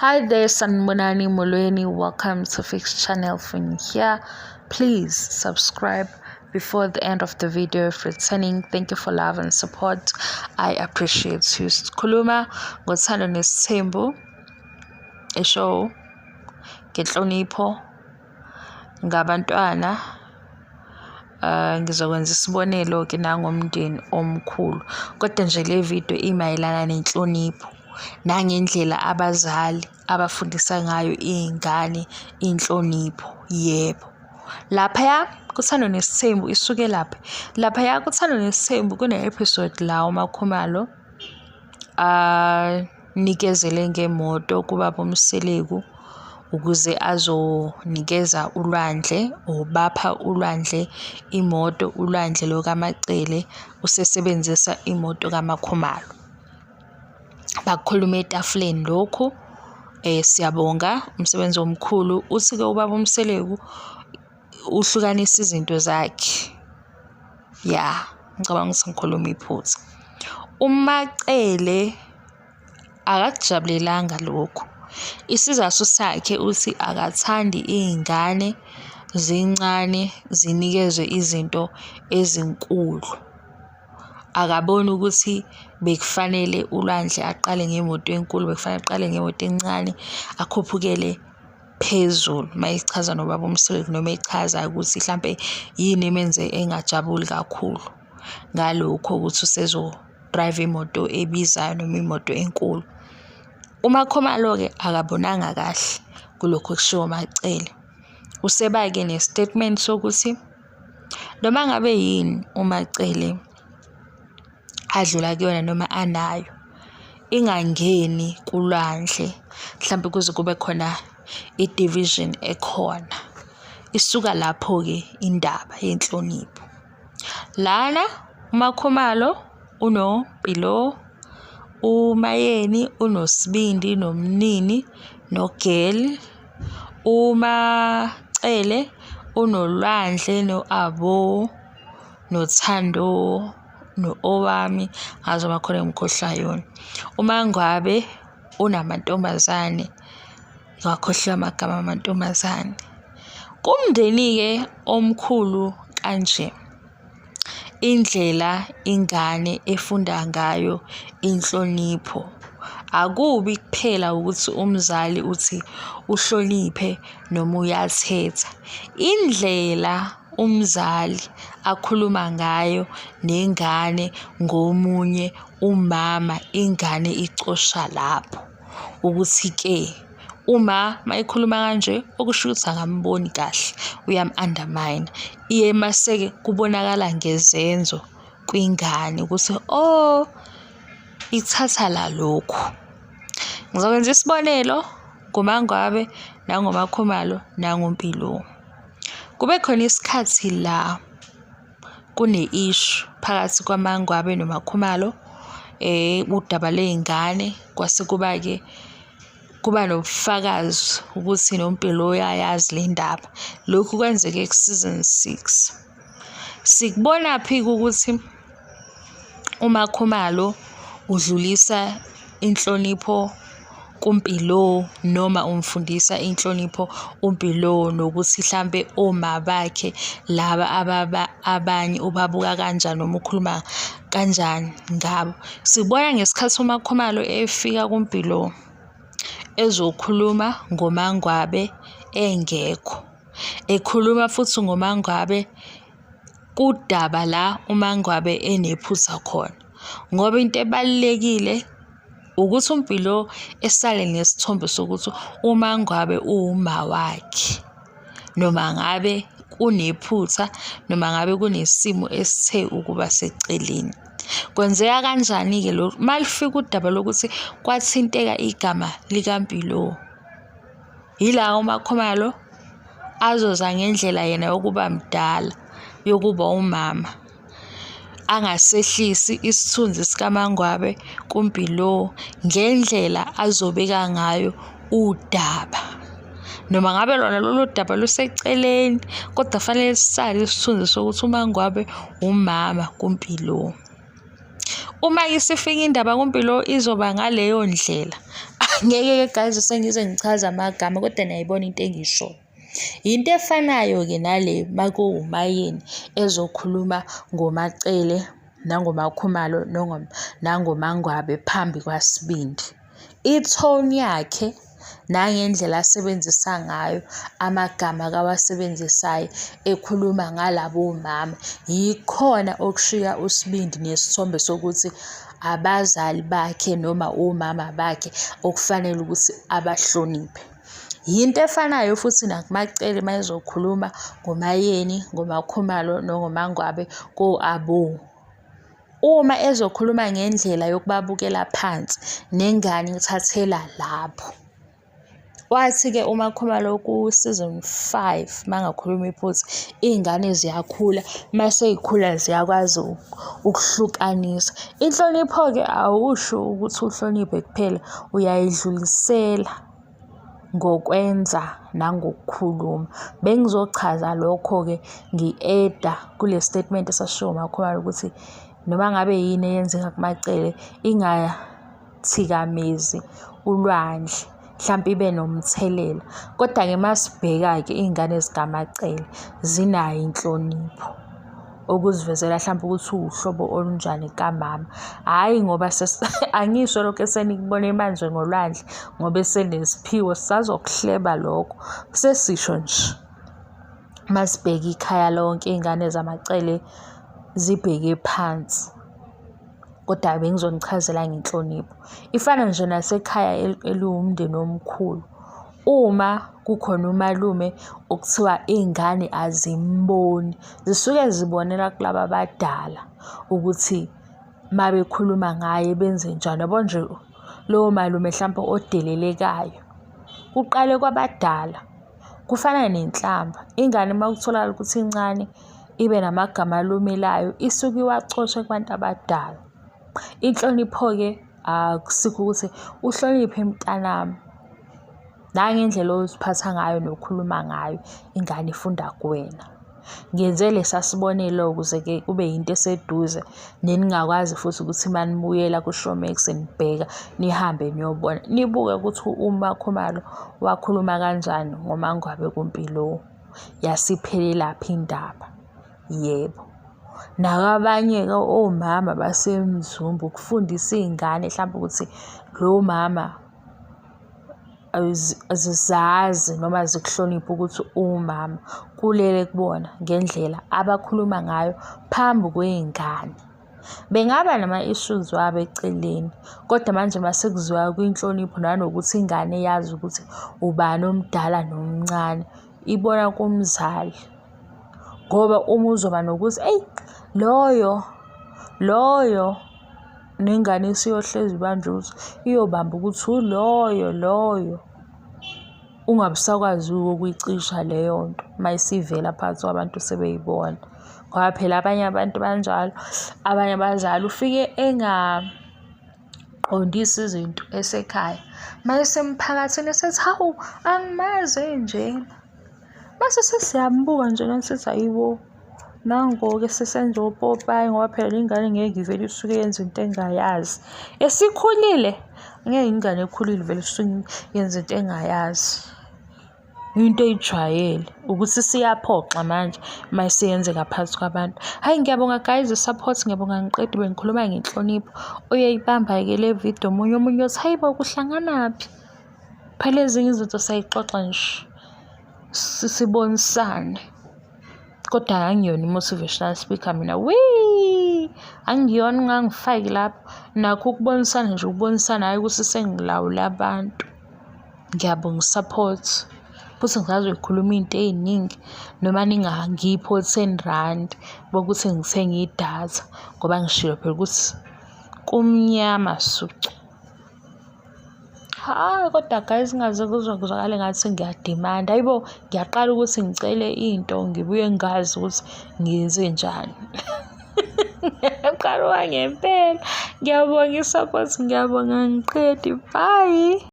Hi there, Sanibonani Molweni. Welcome to Fix Channel from here. Please subscribe before the end of the video if returning. Thank you for love and support. I appreciate you. Sikhuluma ngothando nesithembu, ishow ngenhlonipho ngabantwana. Ngizokwenza isibonelo ke nangomndeni omkhulu, kodwa nje le video imayelana nenhlonipho nangendlela abazali abafundisa ngayo iy'ngane inhlonipho. Yebo, laphaya kuThando Nesithembu isuke laphi? Laphaya kuThando Nesithembu kune-episode la uMakhumalo anikezele ngemoto kubaba uMseleku ukuze azonikeza uLwandle or bapha uLwandle imoto. ULwandle lo kaMaCele usesebenzisa imoto kaMakhumalo. Bakukhuluma etafuleni lokhu. Siyabonga umsebenzi omkhulu. Uthi-ke ubaba uMseleku uhlukanisa izinto zakhe. Ya, ngicabanga ukuthi ngikhuluma iphutha. UMaCele akakujabulelanga lokhu. Isizathu sakhe uthi akathandi iy'ngane zincane zinikezwe izinto ezinkulu. Akaboni ukuthi bekufanele uLwandle aqale ngemoto enkulu, bekufanele aqale ngemoto encane akhuphukele phezulu. Uma echaza nobaba uMseleku noma echaza ukuthi hlampe yini emenze engajabuli kakhulu ngalokho ukuthi usezo-drive imoto ebizayo noma imoto enkulu. UMakhumalo-ke akabonanga kahle kulokhu okushiwo uMaCele. Useba-ke ne-statement sokuthi noma ngabe yini uMaCele adlula kuyona noma anayo ingangeni kuLwandle, mhlampe kuze kube khona i-division ekhona. Isuka lapho-ke indaba yenhlonipho. Lana uMakhumalo unoMpilo, uMaYeni unoSibindi noMnini noGirl, uMaCele unoLwandle no-Abo noThando no-Owami, angazi noma khona engimkhohlwa yona. UMaNgwabe unamantombazane, ngiwakhohliwe amagama amantombazane. Kumndeni-ke omkhulu kanje, indlela ingane efunda ngayo inhlonipho akubi kuphela ukuthi umzali uthi uhloniphe noma uyathetha. Indlela umzali akhuluma ngayo nengane ngomunye umama, ingane icosha lapho ukuthi-ke uma mayekhuluma kanje okusho ukuthi akamboni kahle, uyam-undermine. Iye mase-ke kubonakala ngezenzo kwingane ukuthi oh, ithatha la lokhu. Ngizokwenza isibonelo ngoMaNgwabe nangoMakhumalo nangoMpilo. Kube khona isikhathi la kune-issue phakathi kwaMaNgwabe noMakhumalo, udaba ley'ngane, kwase kuba-ke kuba nobufakazi ukuthi noMpilo uyayazi le ndaba. Lokhu kwenzeke ku-season 6. Sikubonaphi-ke ukuthi uMakhumalo udlulisa inhlonipho kuMpilo noma umfundisa inhlonipho uMpilo, nokuthi hlampe oma bakhe laba abanye ubabuka kanjani noma ukhuluma kanjani ngabo. Sibona ngesikhathi uMakhumalo efika kuMpilo ezokhuluma ngoMaNgwabe engekho, ekhuluma futhi ngoMaNgwabe kudaba la uMaNgwabe enephutha khona, ngoba into ebalulekile ukuthi uMpilo esale nesithombe sokuthi uMaNgwabe uwuma wakhe, noma ngabe kunephutha noma ngabe kunesimo esithe ukuba seceleni. Kwenzeka kanjani-ke lokhu? Uma lufika udaba lokuthi kwathinteka igama likaMpilo, yila uMakhumalo azoza ngendlela yena yokuba mdala, yokuba umama, angasehlisi isithunzi sikaMaNgwabe kuMpilo ngendlela azobeka ngayo udaba. Noma ngabe lona lolu daba luseceleni, kodwa fanele sisale isithunzi sokuthi uMaNgwabe umama kuMpilo. Uma isifika indaba kuMpilo izoba ngaleyo ndlela. Angeke-ke guys sengize ngichaze amagama kodwa niyayibona into engiyishoyo. Yinto efanayo-ke nale makuwuMaYeni ezokhuluma ngoMaCele nangoMaKhumalo nangoMaNgwabe phambi kwaSibindi. I-tone yakhe nangendlela asebenzisa ngayo amagama akawasebenzisayo ekhuluma ngalabo mama, yikhona okushiya uSibindi nesithombe sokuthi abazali bakhe noma omama bakhe okufanele ukuthi abahloniphe. Yinto efanayo futhi nakuMaCele uma ezokhuluma ngoMaYeni, ngoMaKhumalo nangoMaNgwabe ko-Abo. Uma ezokhuluma ngendlela yokubabukela phansi nengane ithathela lapho. Wathi-ke uMaKhumalo ku-season 5 mangakhuluma iphutha, iy'ngane ziyakhula, masey'khula ziyakwazi ukuhlukanisa. Inhlonipho-ke awusho ukuthi uhloniphe kuphela, uyayidlulisela ngokwenza nangokukhuluma. Bengizochaza lokho-ke ngi-eda kule statement esashiwo uMaKhumalo ukuthi noma ngabe yini eyenzeka kuMaCele ingathikamezi ulwandle, hlampe ibe nomthelela. Koda-ke masibheka-ke iy'ngane zikaMaCele zinayo inhlonipho. Okuzivezela hlampe ukuthi uwuhlobo olunjani kamama. Hhayi ngoba angisho lokhu esenikubone manje ngolwandle ngoba esenesiphiwo sisazokuhleba lokho. Sesisho nje masibheka ikhaya lonke iy'ngane zamaCele zibheke phansi. Kodwa bengizonichazela ngenhlonipho. Ifana nje nasekhaya eliwumndeni omkhulu. Uma kukhona umalume okuthiwa iy'ngane azimboni, zisuke zibonela kulaba abadala ukuthi uma bekhuluma ngaye benzenjani. Yabo nje lowo malume hlampe odelelekayo, kuqale kwabadala. Kufana nenhlamba, ingane uma kutholakala ukuthi incane ibe namagama alumelayo isuke iwacoshe kubantu abadala. Inhlonipho-ke akusikho ukuthi uhloniphe mntanami. Nangendlela oziphatha ngayo nokhuluma ngayo, ingane ifunda kuwena. Ngenze lesa sibonelo ukuze-ke kube yinto eseduze neningakwazi futhi ukuthi uma nibuyela ku-Showmax nibheka nihambe niyobona, nibuke ukuthi uMaKhumalo wakhuluma kanjani ngoMaNgwabe kuMpilo, yasiphelelaphi indaba. Yebo. Nakwabanye-ke omama baseMzumbe ukufundisa iy'ngane hlampe ukuthi lo mama zizazi noma zikuhloniphe ukuthi uwumama, kulele kubona ngendlela abakhuluma ngayo phambi kwey'ngane. Bengaba nama-issues wabo eceleni, kodwa manje mase kuziwa kwinhlonipho nanokuthi ingane yazi ukuthi ubani omdala nomncane, ibona kumzali. Ngoba uma uzoba nokuthi eyi loyo, loyo nengane isiyohlezi ibanjwe ukuthi iyobamba ukuthi uloyo loyo. Ungabe usakwazi-ke ukuyicisha leyo nto uma isivela phakathi kwabantu sebeyibona. Ngoba phela abanye abantu banjalo, abanye abazali ufike engaqondisi izinto esekhaya, uma esemphakathini esethi hawu angimazi enjena. Mase sesiyambuka nje nathi sithi ayibo, nango-ke sesenza opopayi ngoba phela le ngane ngeke ivele isuke yenze into engayazi. Esikhulile, ngeke ingane ekhulile ivele isuke yenze into engayazi. Into eyijwayele ukuthi siyaphoxa manje uma isiyenzeka phakathi kwabantu. Hhayi ngiyabonga guys i-support, ngiyabonga angiqedi bengikhuluma ngenhlonipho. Uyoyibamba-ke le video omunye, omunye uyothi hayi bo kuhlanganaphi? Phela ezinye izinto siyayixoxa nje sibonisane. Kodwa angiyona i-motivational speaker mina wee angiyona ungangifaki lapho. Nakho ukubonisana nje ukubonisana hhayi ukuthi sengilawula abantu. Ngiyabonga i-support futhi ngisazoyikhuluma iy'nto ey'ningi noma ningangiphi o-ten rand bokuthi ngithenge idatha ngoba ngishilo phela ukuthi kumnyama sucu. Hhayi kodwa guys kungaze kuze kuzwakale ngathi ngiyadimanda. Hhayi bo, ngiyaqala ukuthi ngicele into ngibuye ngingazi ukuthi ngenzenjani. Ngiyaqala okwangempela. Ngiyabonga i-support, ngiyabonga angiqedi. Bye.